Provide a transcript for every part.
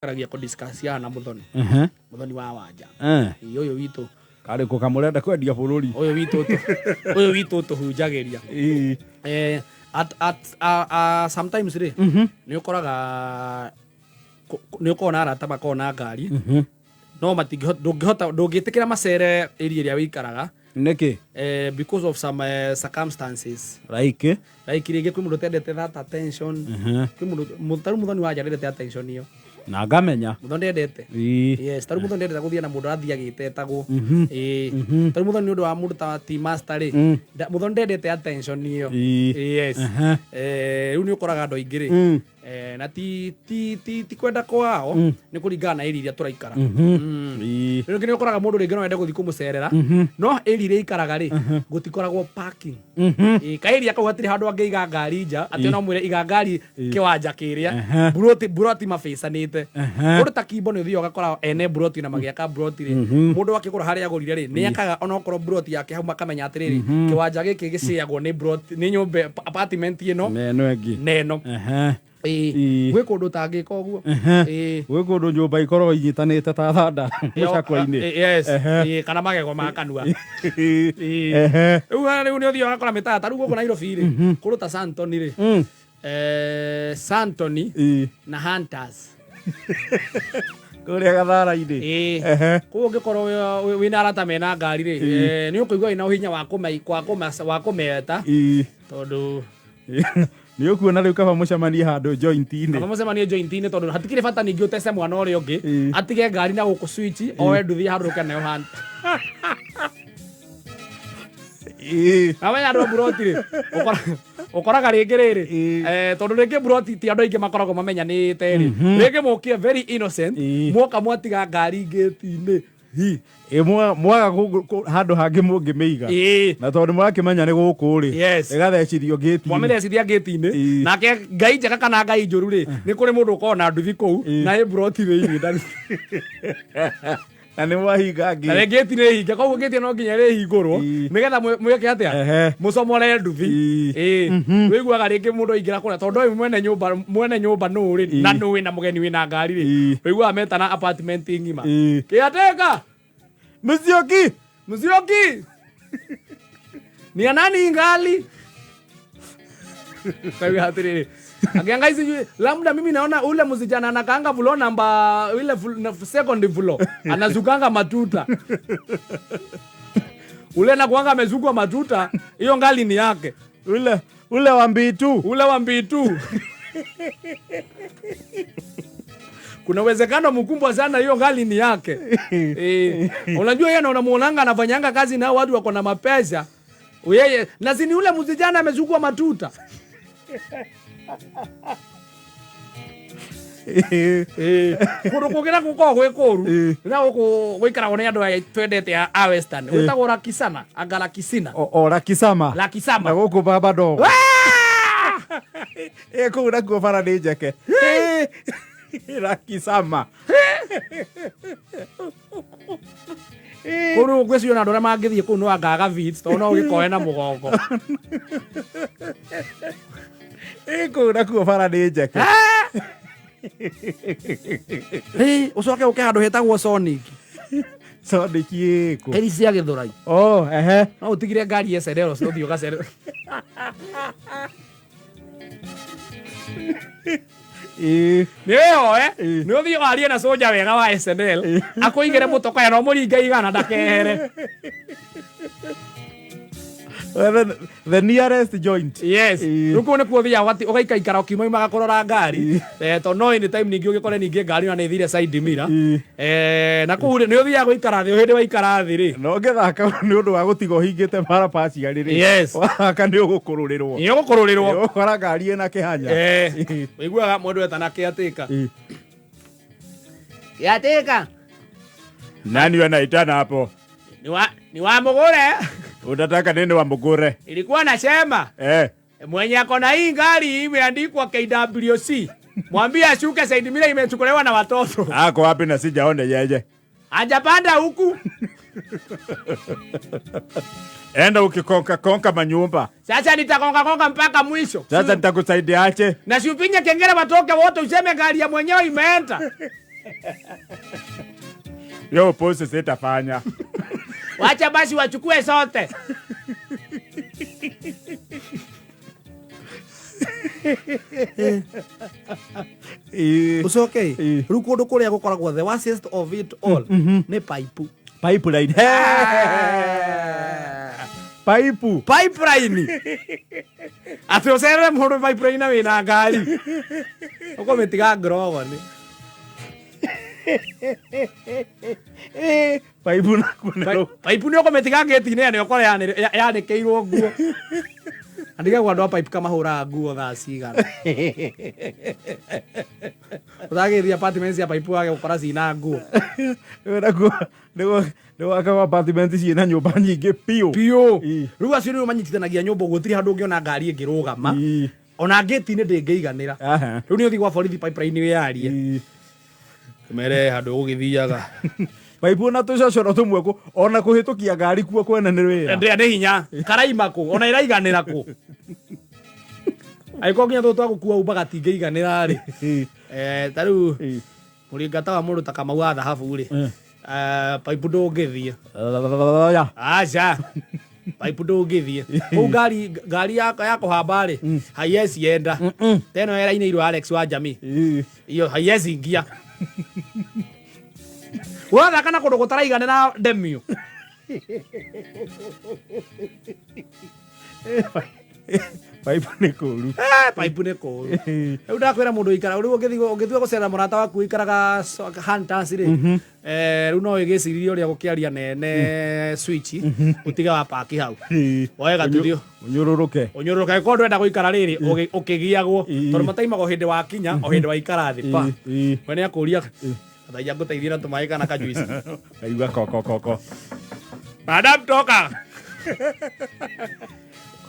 Aragia kũ discuss na Muthoni. Muthoni wa Wanja. Ĩ, ũyũ witũ. Karĩkũ kamũrenda kwendia bũrũri? Ũyũ witũ ũyũ witũ tũhunjagĩria. At sometimes rĩ, nĩ ũkoraga nĩ ũkoragwo na arata makoragwo na ngari, no matingĩhota, ndũngĩhota, ndũngĩtĩkĩra macere area ĩrĩa wĩikaraga. Nĩkĩ? Because of some circumstances. Like? Like rĩngĩ kwĩ mũndũ ũtendete that attention. Kwĩ mũndũ, tarĩu Muthoni wa Nja ndendete attention ĩyo. Na ngamenya. Muthoni ndendete. Yes, tarĩu Muthoni ndendete gũthiĩ na mũndũ arathiĩ agĩtetagwo. Ĩĩ. Tarĩu Muthoni nĩ ũndũ wa mũndũ ta Tea Master rĩ, Muthoni ndendete attention ĩyo. Yes. Rĩu nĩ ũkoraga andũ aingĩ rĩ, na ti kwenda kwao, nĩ kũringana na area iria tũraikara. Rĩu nĩ ũkoraga mũndũ rĩngĩ no ende gũthiĩ kũmũcerera, no area iria ikaraga rĩ, gũtikoragwo parking. Ĩĩ, ka area kau hatirĩ handũ angĩiga ngari nja, atĩ ona ũmwĩre iga ngari kĩwanja kĩrĩa, mburoti mabĩcanĩte. Mũndũ ta Kimbo nĩ ũthiaga ũgakora ene mburoti na magĩaka mburoti rĩ, mũndũ akĩgũra harĩa agũrire rĩ, nĩ akaga onokorwo mburoti yake hau makamenya atĩrĩrĩ, kĩwanja gĩkĩ gĩcĩagwo nĩ mburoti, nĩ nyũmba, apartment ĩno Na ĩno ĩngĩ. Na ĩno. Ĩĩ. Gwĩ kũndũ ũtangĩka ũguo. Ĩĩ. Gwĩ kũndũ nyũmba ikoragwo inyitanĩte ta thanda mũcakwa-inĩ. Yes. Ĩĩ, kana magego ma kanua. Ĩĩ. Rĩu nĩ ũthiaga ũgakora mĩtaa ta rĩu gũkũ Nairobi rĩ, kũndũ ta Sandton rĩ, Sandton na Hunters. Kũrĩa Gathara-inĩ. Ĩĩ. Koguo ũngĩkorwo wĩna arata mena ngari rĩ, nĩ ũkũigua wĩna ũhinya wa kũmeta tondũ Nĩ ũkuona rĩu kaba mũcemanie handũ joint-inĩ. Kaba mũcemanie joint-inĩ tondũ hatikĩrĩ bata ningĩ ũtece mwana ũrĩa ũngĩ, atige ngari na gũkũ switch, oe nduthi harũrũke nayo handũ. Amenya andũ a mburoti rĩ, ũkoraga rĩngĩ rĩrĩ, tondũ rĩngĩ mburoti ti andũ aingĩ makoragwo mamenyanĩte rĩ, rĩngĩ mũkire very innocent, mwoka mwatiga ngari ngĩti-inĩ. Hi. Ĩ, mwaga handũ hangĩ mũngĩmĩiga. Na tondũ mũrakĩmenya nĩ gũkũ rĩ, ĩgathecithio ngĩti-inĩ. Mwamĩthecithia ngĩti-inĩ. Nake Ngai njega kana Ngai njũru rĩ, nĩ kũrĩ mũndũ ũkoragwo na nduthi kũu, na ĩ mburoti thĩinĩ. Na nĩ mwahinga ngĩti. Na ngĩti nĩ hinge, koguo ngĩti no nginya ĩrĩhingũrwo, nĩgetha mwĩke atĩa? Mũcomore nduthi. Ĩĩ. Wĩiguaga rĩngĩ mũndũ aingĩra kũrĩa, tondũ ũyũ mwene nyũmba, mwene nyũmba nũ rĩ, na nũ wĩna mũgeni wĩna ngari rĩ, wĩiguaga metana apartment ng'ima. Caretaker! Musyoki! Musyoki! Ni ya nani ngali? Kwa atĩrĩrĩ, akiangai sijui labda mimi naona ule msichana anakaanga floor namba ile na second floor anazukanga matuta. Ule anakuanga amezukwa matuta, hiyo ngali ni yake. Ule wa mbitu. Ule wa mbitu. Kuna uwezekano mkubwa sana hiyo ngali ni yake. Unajua yeye unamuonanga anafanyanga kazi na watu wako na mapesa. Yeye na si ni ule msichana amezukwa matuta. Kũndũ kũngĩ na gũkoragwo gwĩ kũru, na gũkũ gũikaragwo nĩ andũ aya twendete a Western. Gwĩtagwo Rakisana, anga Rakisina. O Rakisama. Rakisama. Na gũkũ baba ndogo. Kũu nakuo bara nĩ njeke. Rakisama. Kũu rĩu ngwĩciria ona andũ arĩa mangĩthiĩ kũu no angaga beats, tondũ no ũgĩkoe na mũgongo. Kũu nakuo bara nĩ njeke. Ũcoke ũke handũ hetagwo Sonic. Sonic ĩkũ? Eri cia Gĩthũrai. Oh, ehe. No ũtigire ngari ĩcererwo, ũthiĩ ũgacererwo. Nĩ wĩhoe, nĩ ũthiĩ warie na soja wega wa SNL, akũigĩre mũtokoya na ũmũringe igana ndakehere. The nearest joint. Yes. Rĩu kũu nĩkuo ũthiaga ũgaikaikara ũkiumaumaga kũrora ngari. Tondũ no anytime ningĩ ũgĩkore ningĩ ngari ona nĩ ĩthire side mirror. Na kũu rĩ, nĩ ũthiaga gũikara thĩ, o hĩndĩ waikara thĩ rĩ. Na ũngĩthaka nĩ ũndũ wa gũtiga ũhingĩte bara partially rĩ. Yes. Wathaka nĩ ũgũkũrũrĩrwo. Nĩ ũgũkũrũrĩrwo. Nĩ ũgũkora ngari ĩna kĩhanya. Ũiguaga mũndũ etana caretaker. Caretaker. Nani anaitana hapo? Ni wa Mugure. Unataka nini wa Mugure? Ilikuwa nasema. Mwenye ako na hii ngari imeandikwa KWC. Mwambie ashuke side mirror imechukuliwa na watoto. Ako wapi na sijaona yeye? Hajapanda huku. Enda ukikonka konka manyumba. Sasa nitakonka konka mpaka mwisho. Sasa nitakusaidiaje? Na si upinye kengele watoke wote useme gari ya mwenyewe imeenda. Yo pose sitafanya. Wacha basi wachukue sote. Ucoke riu kundu kuria gukoragwo the worstest of it all ni pipe. Pipeline. Pipe. Pipeline. Ati ucerere mundu pipeline na wina ngari. Ukomitiga ngrogo ni. Pipe na kunero. Pipe ni ukomitiga ngeti-inĩ na ũkore yanĩkĩirwo nguo. Andigagwo andũ a pipe kamahũraga nguo thaa cigana. Ũtagĩthiĩ apartment cia pipe wage gũkora cina nguo. Naguo nĩ wakaga apartment ciĩna nyũmba nyingĩ piũ. Piũ. Rĩu acio nĩo manyitithanagia nyũmba ũguo gũtirĩ handũ ũngĩona ngari ĩngĩrũgama. Ona ngĩti-inĩ ndĩngĩiganĩra. Rĩu nĩ ũthiĩ gwa borithi pipeline wĩyarie. Mere handũ ũgũgĩthiaga. Pipe na tũcocoro tũmwe kũ ona kũhĩtũkia ngari kuo kwene nĩ wĩra. Ndĩ hinya. Karaima kũ ona ĩraiganĩra kũ. Angĩkorwo nginya tũtũ twa gũkua umba gatingĩiganĩra rĩ. Ta rĩu mũringata wa mũndũ ta Kamau wa thahabu rĩ. Pipe ndũngĩthiĩ. Aca. Pipe ndũngĩthiĩ. Kũu ngari ya kũhamba rĩ, haiesi enda. Teno erainĩirwo Alex wa Jamii. Iyo haiesi ingia. Ũrathaka na kũndũ gũtaraiganĩra ndemio. Pipe nĩ kũru. Pipe nĩ kũru. Rĩu ndakwĩra mũndũ ũikara rĩu ũngĩtua gũcera mũrata waku ũikaraga Hunters rĩ. Rĩu no ĩgĩcirie ũrĩa gũkĩaria nene switch ũtige wa paki hau. Woe gatuthio. Ũnyũrũrũke. Ũnyũrũrũke angĩkorwo ndũrenda gũikara rĩrĩ ũkĩgiagwo tondũ mataimaga o hĩndĩ wakinya o hĩndĩ waikara thĩ pa. We nĩakũria athaia ngũteithie na tũmaĩ kana kajuici. Kaigua koko koko. Madam toka.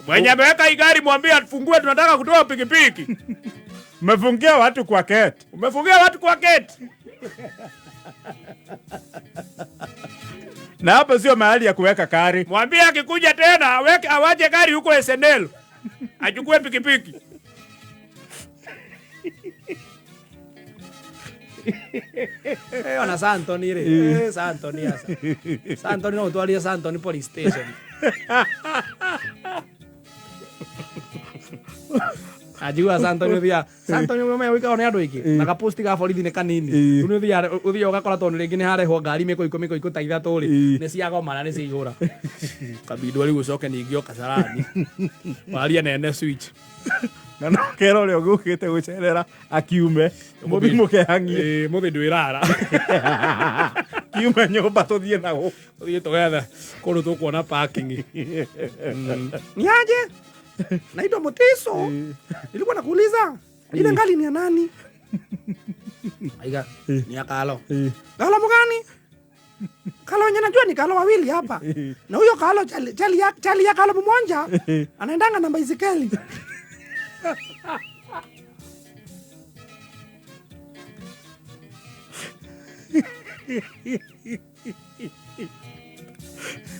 Mwenye ameweka hii gari mwambie afungue, tunataka kutoa pikipiki. Umefungia watu kwa gate. Umefungia watu kwa gate. Na hapa sio mahali ya kuweka gari. Mwambie akikuja tena aweke awache gari huko SNL. Achukue pikipiki. Ona Santoni rĩ. Santoni asa. Santoni no utwarie Santoni police station. Ajua Santoni ũthia Santoni ũmenya wĩikaro nĩ andũ aingĩ na gaposti ga borithi nĩ kanini. Rĩu nĩ ũthiaga ũgakora tondũ rĩngĩ nĩ harehwo ngari mĩkũikũ ta ithatũ rĩ nĩ ciagomana nĩ ciaihũra. Kabindwo rĩu ũcoke ningĩ o Kasarani. Warie nene switch. Na no kero ũrĩa ũgũkĩte gũcerera akiume mũthiĩ mũkehang'ie. Mũthiĩ ndwĩrara. Kiume nyũmba tũthiĩ na gũkũ. Tũthiĩ tũgethe kũndũ tũkuona parking. Niaje? Naitwa Mutiso. Nilikuwa nakuuliza ile ngali ni ya nani? Aiga ni ya Kalo. Kalo mgani? Kalo yenye najua ni Kalo wawili hapa. Na huyo Kalo chali ya Kalo mmoja anaendanga na baisikeli. Thaa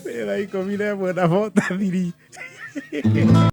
11:43.